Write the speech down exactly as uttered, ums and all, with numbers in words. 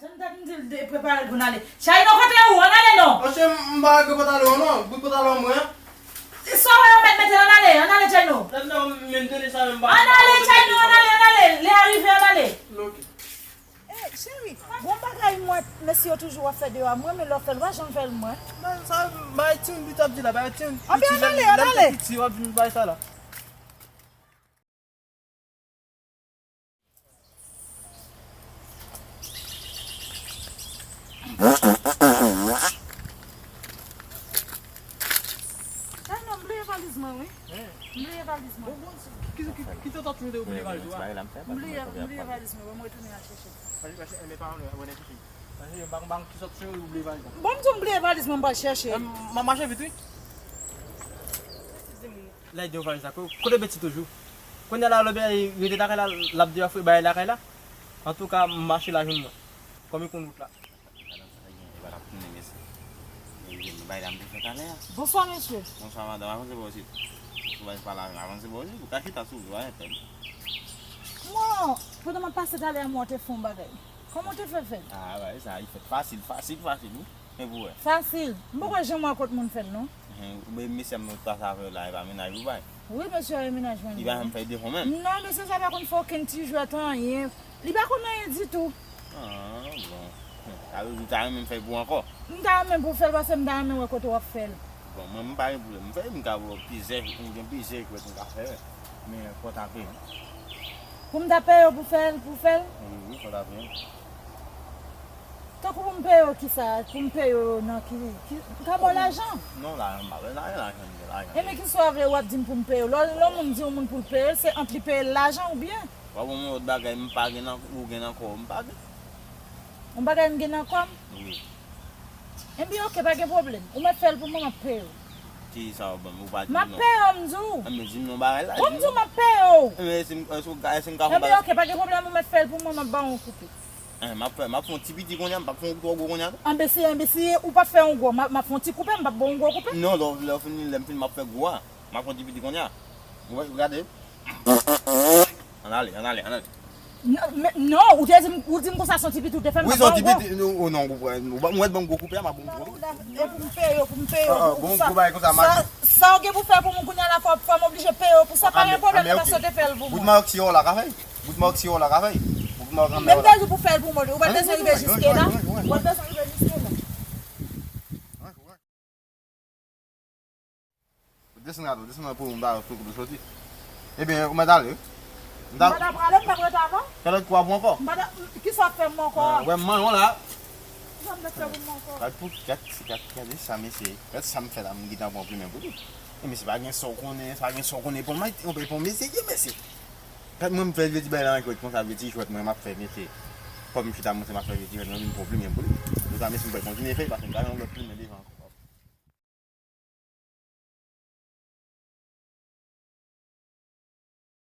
Tann tèt m di l de- prepare l pou n ale. Chayno, kote ou? Ann ale non! Monchè, m pa gen pantalon an non. Bout pantalon mwen an. Sa w wè yo mèt mete l, ann ale, ann ale, Chayno. Tèt nan men m tande sa menm pa. Ann ale, Chayno, ann ale, ann ale. Lè a rive, ann ale. Ok. Eh, cheri, bon bagay mwen, mesye yo toujou ap fè deyò a. Mwen, men lè w fè l, w pa janm fè l mwen. Sa, bay timoun li t ap di la, bay timoun. Anben, ann ale, ann ale. Piti, w ap vin bay sa la. Ay non, m bliye valiz mwen, wi. M bliye valiz mwen. Bon, bon, ki, ki, ki, ki sòt ou bliye valiz ou a? M bliye, m bliye valiz mwen, bon, m retounen al chèche. Pase, pase, enben pa ann wè, wè nan chèche. Pase, m pa, m pa, ki sòt ou bliye valiz la? Bon, m di w m bliye valiz mwen, m pral chèche. M, m ap mache vit, wi. Lè de valiz la, ko- kote Beti toujou? Kounye a la, lè Beti rete lakay la, l ap di afwe bagay lakay la. Antouka, m mache la jwenn mwen. Kòm li konn wout la. Madanm sa gen, li pa t ap tounen, mesye. Li vin bay la m te fè talè a. Bonswa, mesye. Bonswa, madanm. Avanse bò isit. Ou bay pale avè m. Avanse bò isit. Ou ka chita sou ou, pa gen pèn. Mwen, pandan m ap pase talè a, mwen te fè yon bagay. Kòman w te fè fè l? Ah, bagay sa, li fèt fasil, fasil, fasil, wi. Men pou wè. Fasil. M poko janm wè kot moun fè l, non. Enhen, men mesye m nou pase avè w la, e pa mennaj ou bay. Wi, mesye a e mennaj mwen li ye. Li pa janm fè devan menm. Non, mesye sa pa konn fè okenn ti jwèt, anyen. Li pa konn anyen ditou. Ah, bon. Sa vle di ou ta renmen m fè pou ou ankò? M ta renmen pou w fè l, paske m ta renmen wè kote w ap fè l. Bon, mwen, m pa gen pwoblèm. M fè, m ka ba w plizyè, m gen plizyè jwèt m ka fè, wi. Men fò w ta peye m. Pou m ta peye w pou fè l, pou w fè l? Wi, wi, fò w ta peye m. Tankou pou m peye w kisa? Pou m peye w nan ki, ki, m ka ba w lajan? Non, lajan, m pa bezwen lajan, lajan, m gen lajan. Enben, kisa w vle w ap di m pou m peye w? Lè, lè yon moun di yon moun pou l peye l, se ant li peye l lajan oubyen? W ap ban m yon lòt bagay, m pa gen nan, ou gen nan kò w, m pa gen. Yon bagay m gen nan kò m? Wi. Enben, oke, pa gen pwoblèm. Ou mèt fè l pou mwen, m ap peye w. Kisa w ban m? Ou pa di m non. M ap peye w, m di w. Enben, di m non bagay la. Bon, m di w m ap peye w. Enben, si m, si w, si m ka fè bagay. Enben, oke, pa gen pwoblèm, ou mèt fè l pou mwen, m ap ba w yon koupe. Eh, m ap fè, m ap fè yon ti piti kounye a, m p ap fè yon twò gwo kounye a non. Enben, si, enben, si ou p ap fè yon gwo, m ap, m ap fè yon ti koupe, m p ap ba w yon gwo koupe. Non, lè w, lè w fini, lè m fini, m ap fè gwo a. M ap fè yon ti piti kounye a. Ou wè, gade. Ann ale, ann ale, ann ale. Non, men, non, ou te di m, ou di m konsa se yon ti piti ou te fè m. Wi, se yon ti piti, non, ou non, ou, ou, ou mèt ban m gwo koupe a, m ap ba w gwo koupe. E pou m peye w, pou m peye w pou sa. Bon, gwo bagay konsa, m ap. Sa, sa w gen pou fè pou mwen kounye a la, fò, fò m oblije peye w pou sa, pa gen pwoblèm, paske w te fè l pou mwen. Bout mayòk si w la ka fè. Bout mayòk si w la ka fè. Bout mayòk an mè w la. Men m te di w pou fè l pou mwen, ou pa t bezwen rive jiske la. Ou pa t bezwen rive jiske la. Desann gade, desann nan pou m ta fè kote w soti. Ebyen, ou mèt ale, wi. M ta pral ale, m t ap rete avan. Fè lòt kou a pou ankò. M pa ta, kisa w ap fè m ankò? Ah, wè m manyen w la. Kisa w ap fè pou m ankò? Gad pou, gad, gad, gade sa, mesye. Gad sa m fè la, m gentan pran plimen pou li. E mesye, pa gen sa w konnen, pa gen sa w konnen pou m, pou m eseye, mesye. Gad mwen, m fè vye ti bagay la ankò, konsa vye ti jwèt mwen, m ap fè, mesye. Kòm m chita monte, m ap fè vye ti jwèt mwen, vin pran plimen pou li. Konsa, mesye, m pral kontinye fè, paske m pa gen yon lòt plimen devan ankò.